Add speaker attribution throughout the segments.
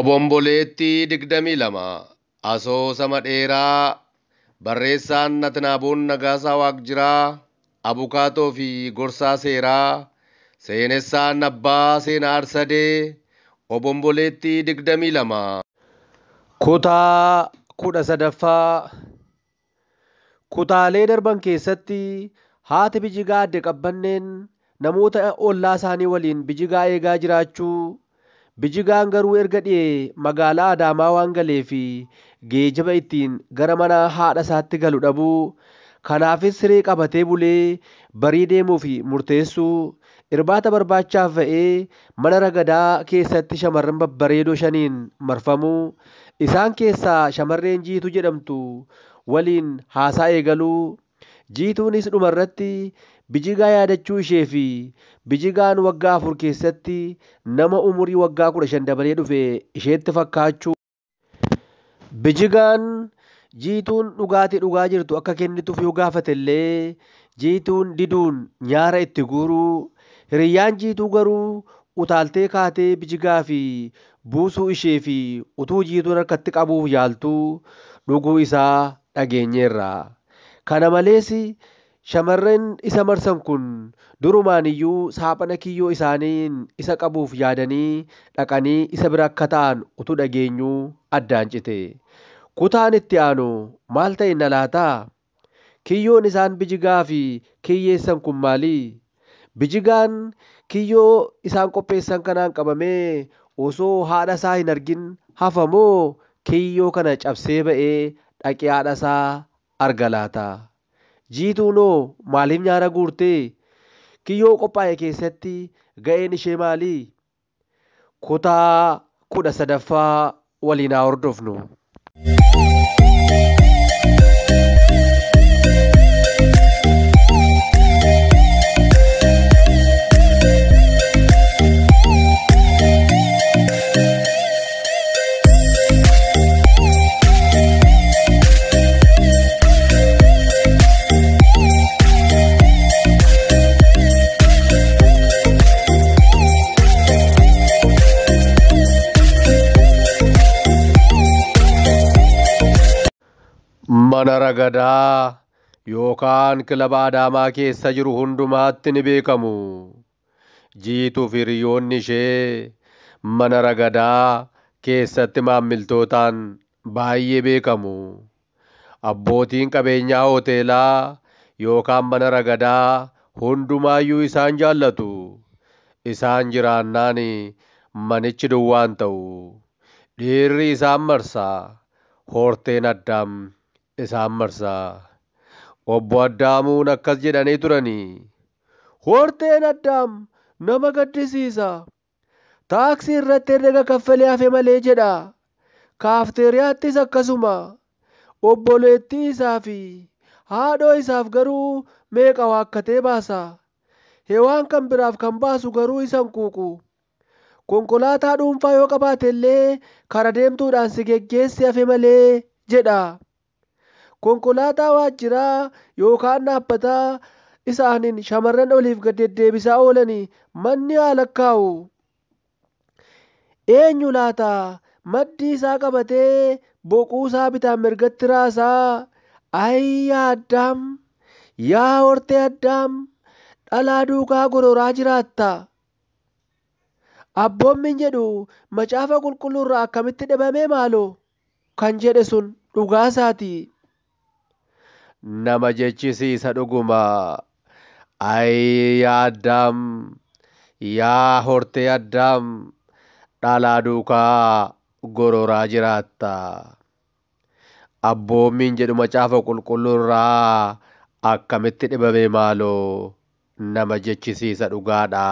Speaker 1: Obomboleettii 22 Asoosama dheeraa barreessaan Atnaaboon Nagaasaa Waaqjiraa Abukaatoo fi Gorsaa Seeraa Seenessaan Abbaa Seenaa Arsadee Obomboleettii 22.
Speaker 2: Kutaa 13ffaa. Kutaalee darban keessatti haati Bijigaa Adde Qabbanneen namoota ollaa isaanii waliin Bijigaa eegaa jiraachuu, Bijigaan garuu erga dhi'ee magaalaa Adaamaa waan galeef geejjiba ittiin gara mana haadha isaatti galu dhabuu, kanaafis siree qabatee bulee barii deemuuf murteessuu, irbaata barbaachaaf ba'ee mana ragadaa keessatti shamarran babbareedoo shaniin marfamuu, isaan keessaa shamarreen Jiituu jedhamtu waliin haasaa eegaluu, Jiituunis dhumarratti Bijigaa yaadachuu ishee fi Bijigaan waggaa 4 keessatti nama umurii waggaa 15 dabalee dhufe isheetti fakkaachuu. Bijigaan Jiituun dhugaatii dhugaa jirtu akka kennituuf yoo gaafate illee Jiituun diduun nyaara itti guuruu, hiriyyaan Jiituu garuu utaaltee kaatee Bijigaa fi buusuu ishee fi utuu Jiituun harkatti qabuuf yaaltuu dhuguu isaa dhageenyeerra. Kana malees shamarran isa marsan kun durumaan iyyuu saaphana kiyyoo isaaniin isa qabuuf yaadanii dhaqanii isa bira akka ta'an utuu dhageenyuu addaan cite. Kutaan itti aanu maal ta'e na laataa? Kiyyoon isaan Bijigaa fi kiyyeessan kun maali? Bijigaan kiyyoo isaan qopheessan kanaan qabamee osoo haadha isaa hin argin hafa moo kiyyoo kana cabsee ba'ee dhaqee haadha isaa arga laata? Jiituunoo maaliif nyaara guurtee? Kiyyoo qophaa'e keessatti ga'een ishee maali? Kutaa 13ffaa waliin haa hordofnu. Mana ragadaa yookaan kilaba Adaamaa keessa jiru hundumaatti ni beekamu. Jiituu fi hiriyoonni ishee mana ragadaa keessatti maammiltootaan baay'ee beekamu. Abbootiin qabeenyaa hoteelaa yookaan mana ragadaa hundumaayyuu isaan jaallatu. Isaan jiraannaan manichi duwwaan ta'u. Dhiirri isaan marsa. Horteen Addaam isaan marsa. Obbo Addaamuun akkas jedhanii turanii. Horteen Addaam nama gaddisiisa. Taaksii irratti herrega kaffalee hafe malee jedha. Kaafteeriyaattis akkasuma. Obboleettii isaa fi haadhoo isaaf garuu meeqa waakkatee baasa. Hewaan kan biraaf kan baasu garuu isa hin quuqu. Konkolaataa dhuunfaa yoo qabaate illee kara deemtuudhaan si geggeessi hafe malee jedha. Konkolaataa waajjiraa yookaan dhaabbataa isaaniin shamarran oliif gad deddeebisaa oolanii manni haa lakkaa'u. Eenyu laata maddii isaa qabatee boquu isaa bitaan mirgatti raasaa? Ayi yaa Addaam, yaa hortee Addaam, dhalaa duukaa gororaa jiraatta. Abboommiin jedhu macaafa qulqulluu irraa akkamitti dhabamee maaloo? Kan jedhe sun dhugaa isaati.
Speaker 1: Nama jechisiisa dhuguma. Ayi yaa Addaam, yaa hortee Addaam, dhalaa duukaa gororaa jiraatta. Abboommiin jedhu macaafa qulqulluu irraa akkamitti dhibame maaloo? Nama jechisiisa dhugaadha.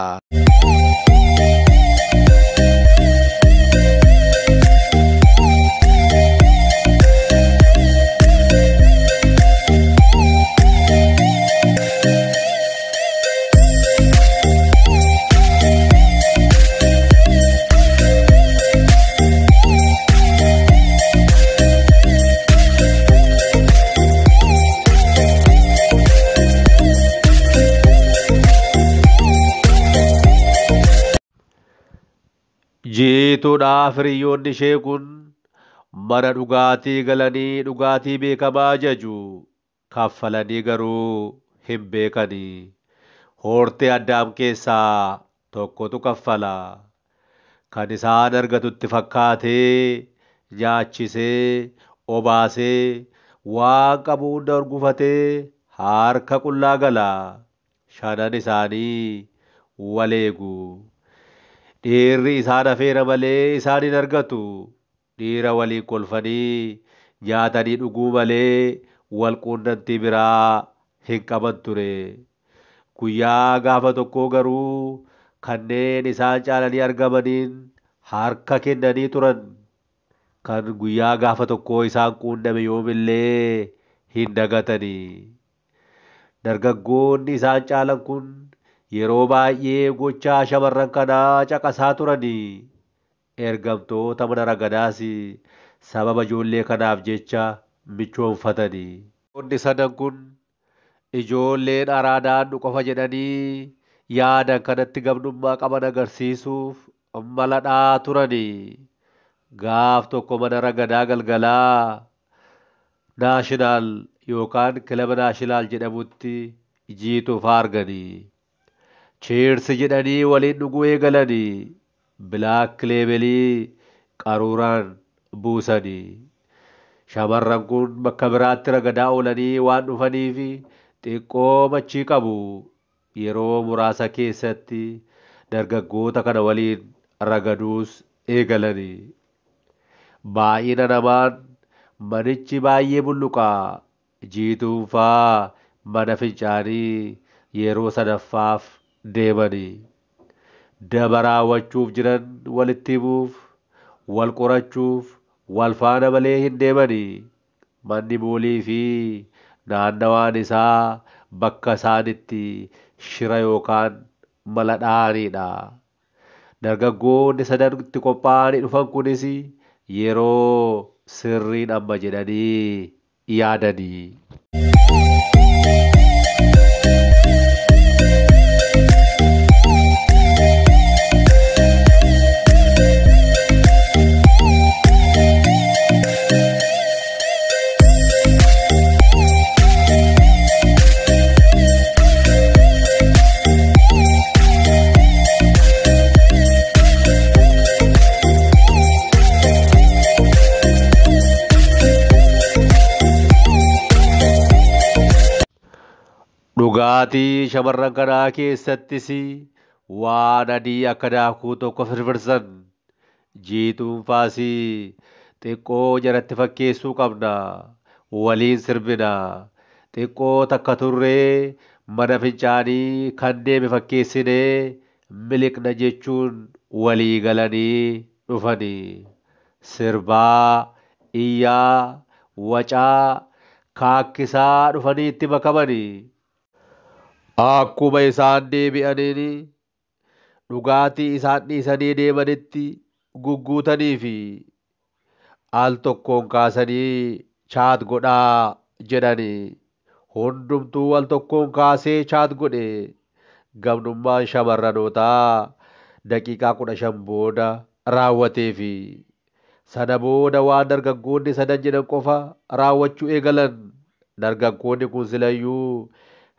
Speaker 1: Jiituudhaaf hiriyoonni ishee kun mana dhugaatii galanii dhugaatii beekamaa ajaju. Kaffalanii garuu hin beekanii. Hortee Addaam keessaa tokkotu kaffala. Kan isaan argatutti fakkaatee nyaachisee obaasee waan qabu hunda urgufatee harka qullaa gala. Shanan isaanii wal eegu. Dhiirri isaan afeera malee isaan hin argatu. Dhiira waliin kolfanii nyaatanii dhuguu malee wal quunnamtii biraa hin qaban ture. Guyyaa gaafa tokkoo garuu kanneen isaan caalanii argamaniin harka kennanii turan. Kan guyyaa gaafa tokkoo isaan quunname yoomillee hin dagatanii. Dargaggoonni isaan caalan kun yeroo baay'ee gochaa shamarran kanaa caqasaa turanii. Ergamtoota mana ragadaas sababa ijoollee kanaaf jecha michoonfatanii. Inni sadan kun ijoolleen araadaan nu qofa jedhanii yaadan kanatti gamnummaa qaban agarsiisuuf mala dha'aa turanii. Gaaf tokko mana ragadaa galgalaa naashinaal yookaan kilaba naashinaal jedhamutti Jiituu fa'aa arganii. Cheers jedhanii waliin dhuguu eegalanii. Black Labelii qaruuraan buusanii. Shamarran kun bakka biraatti ragadaa oolanii waan dhufaniif xiqqoo machii qabu. Yeroo muraasa keessatti dargaggoota kana waliin ragaduus eegalanii. Baay'ina namaan manichi baay'ee bulluqaa. Jiituun fa'aa mana fincaanii yeroo sadaffaaf deemanii. Daba raawwachuuf jiran walitti himuuf, wal qorachuuf, wal faana malee hin deemanii. Manni boolii fi naannawaan isaa bakka isaan itti shira yookaan mala dha'anidha. Dargaggoonni sadan itti qophaa'anii dhufan kunis yeroo sirriin amma jedhanii yaadanii. Dhugaatii shamarran kanaa keessattis waan adii akka daakuu tokko firfirsan. Jiituun faasii xiqqoo jaratti fakkeessuu qabna. Waliin sirbina. Xiqqoo takka turree mana fincaanii kan deeme fakkeessinee miliqna jechuun walii galanii dhufanii. Sirbaa, iyyaa, wacaa, kaakkisaa dhufanii itti makamanii. Akkuma isaan deebi'aniin dhugaatii isaan dhiisanii deemanitti gugguutanii fi al tokkoon kaasanii chaat godhaa jedhanii. Hundumtuu al tokkoon kaasee chaat godhe. Gamnummaan shamarranootaa daqiiqaa 15 booda raawwatee fi sana booda waan dargaggoonni sadan jedhan qofa raawwachuu eegalan. Dargaggoonni kun silayyuu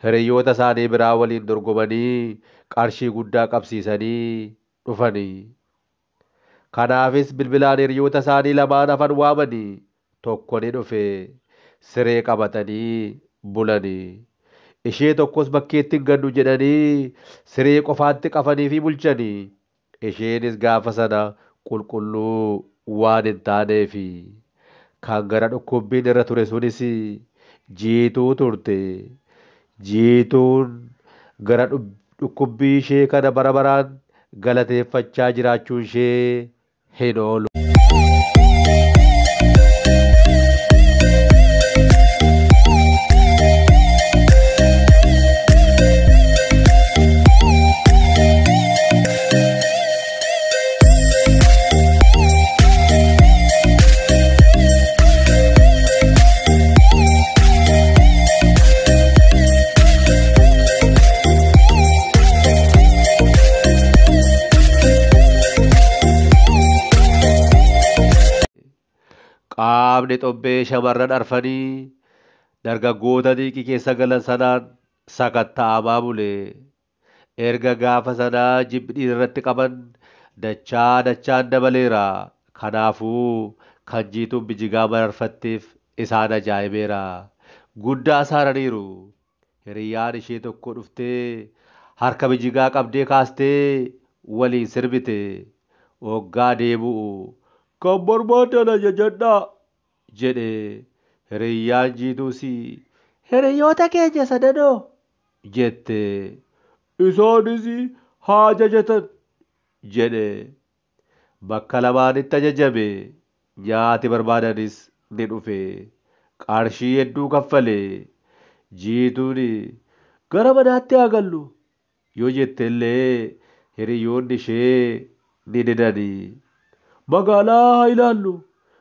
Speaker 1: hiriyoota isaanii biraa waliin dorgomanii qarshii guddaa qabsiisanii dhufanii. Kanaafis bilbilaan hiriyoota isaanii lamaan hafan waamanii tokko ni dhufe siree qabatanii bulanii. Ishee tokkos bakkeetti hin gannu jedhanii siree qofaatti qafanii fi bulchanii. Isheenis gaafa sana qulqulluu waan hin taaneefi kan gara dhukkubbiin irra ture sunis Jiituu turte. Jiituun gara dhukkubbii ishee kana bara baraan galateeffachaa jiraachuun ishee hin oolu. Qaamni xobbee shamarran arfanii dargaggoota xiiqii keessa galan sanaan sakatta'amaa bule. Erga gaafa sanaa jibbi dhiirarratti qaban dachaa dachaan dabaleera. Kanaafuu kan Jiituun Bijigaa mararfatteef isaan ajaa'ibeera. Guddaa saaraniiru. Hiriyyaan ishee tokko dhuftee harka Bijigaa qabdee kaastee waliin sirbite. Hoggaa deebi'u kan barbaadan ajajadhaa jedhe. Hiriyyaan Jiituus hiriyyoota keenya sadanoo jette. Isaanis haa ajajatan jedhe. Bakka lamaanitti ajajame. Nyaati barbaadanis ni dhufe. Qarshii hedduu kaffale. Jiituun gara manaatti haa gallu yoo jette illee hiriyyoonni ishee ni didani. Magaalaa haa ilaallu,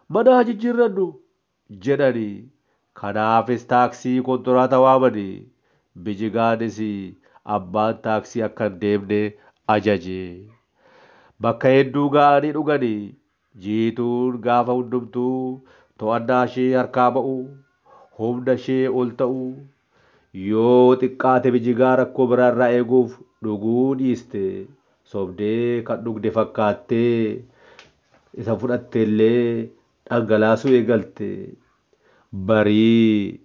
Speaker 1: mana haa jijjiirrannu jedhani. Kanaafis taaksii konkolaataa waamani. Bijigaanis abbaan taaksii akka hin deemne ajaje. Bakka hedduu ga'anii dhugani. Jiituun gaafa hundumtuu to'annaa ishee harkaa ba'u, humna ishee ol ta'u, yoo xiqqaate Bijigaa rakkoo biraarraa eeguuf dhuguu dhiiste. Sobdee kan dhugde fakkaattee isa fudhatte illee dhangalaasuu eegalte. Barii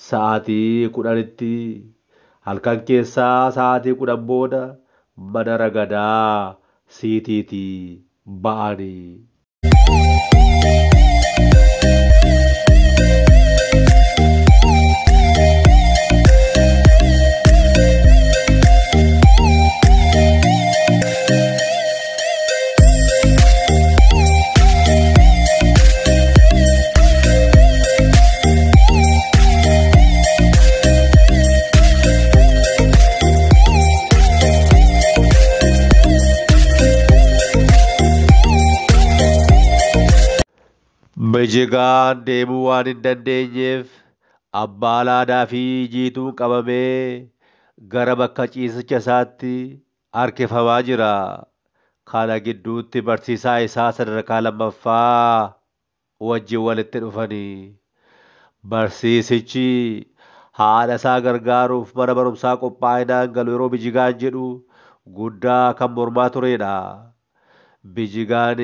Speaker 1: sa'aatii 10tti halkan keessaa sa'aatii 10 booda mana ragadaa siitiitii ba'anii. Bijigaan deemuu waan hin dandeenyeef abbaa laadaa fi Jiituun qabamee gara bakka ciisicha isaatti harkifamaa jira. Kana gidduutti barsiisaa isaa sadarkaa lammaffaa wajjin walitti dhufanii. Barsiisichi haadha isaa gargaaruuf mana barumsaa qophaa'inaan galu yeroo Bijigaan jedhu guddaa kan mormaa turedha. Bijigaan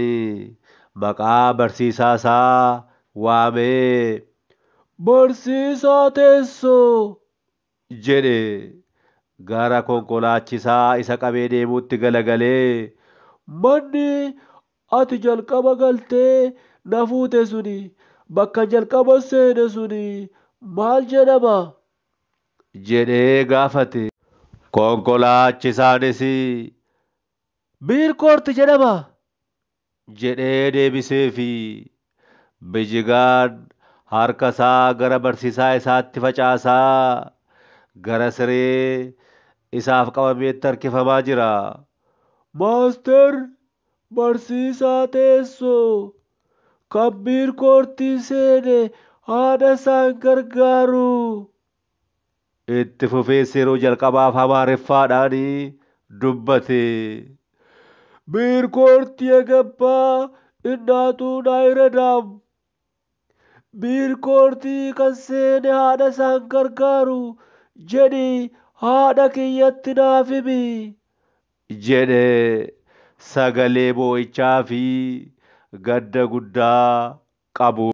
Speaker 1: maqaa barsiisaa isaa waamee barsiisaa teessoo jedhe. Gara konkolaachisaa isa qabee deemuutti galagalee manni ati jalqaba galtee na fuute suni bakka jalqaba seene suni maal jedhama jedhee gaafate. Konkolaachisaanis Biirkoorti jedhama jedhee deebiseefi. Bijigaan harka isaa gara barsiisaa isaatti facaasaa gara siree isaaf qabameetti harkifamaa jira. Maaster barsiisaa teessoo kan Biirkoortii seene haadha isaan gargaaru. Itti fufees yeroo jalqabaaf Amaariffaadhaan dubbate. Biirkoortii eegabbaa innaatuun ayiradaam. Biirkoortii kan seene haadha isaan gargaaru jedhi haadha kiyyatti naaf himi jedhe sagalee boo'ichaa fi gadda guddaa qabu.